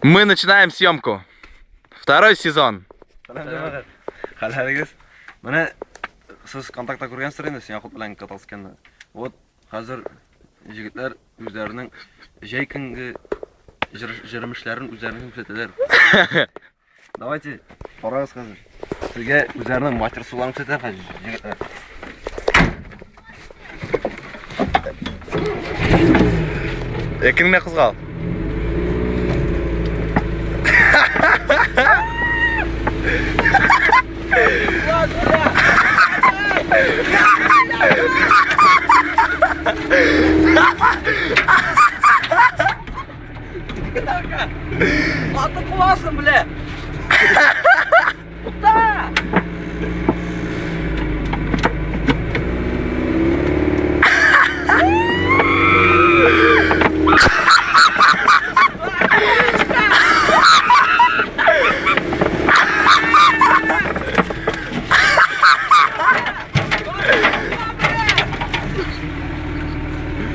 Мы начинаем съемку. Второй сезон. Хәлләрегез? Менә сез контактта күргәнсездер инде, син Якуб белән каталсканны. Вот хәзер егетләр үзләренең җәй көнге җырмышларын үзләренең күрсәтәләр. Давайте карагыз хәзер. Сезгә үзләренең мастерстволарын күрсәтәләр хәзер егетләр. Әкрен генә кызгал. Атны куасың, бля! Тукта!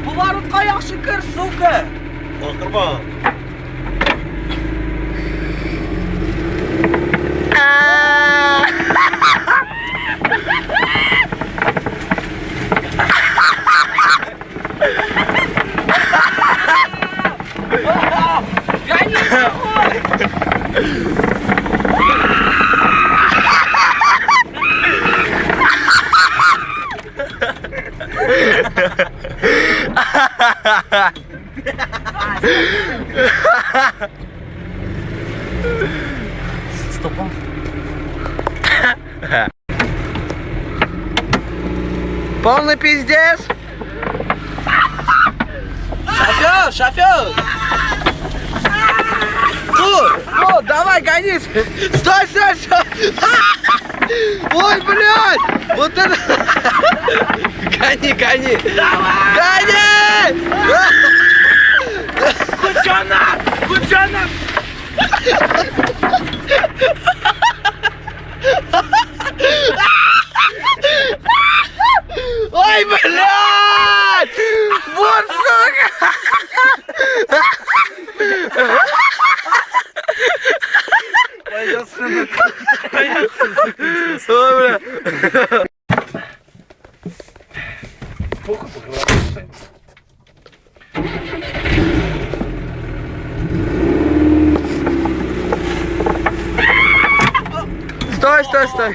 Поворотка яхшы кер, сука! Акырма. Гони нахуй! Стопом. Полный пиздец. Шофер, шофер! Тут, тут, давай, гони! Стой, стой, стой! Ой, блядь! Вот это... Гони, гони! Давай! Гони! Кучана! Кучана! Ой, блядь! Вот, сука! Ой, бля. Стой, стой, стой.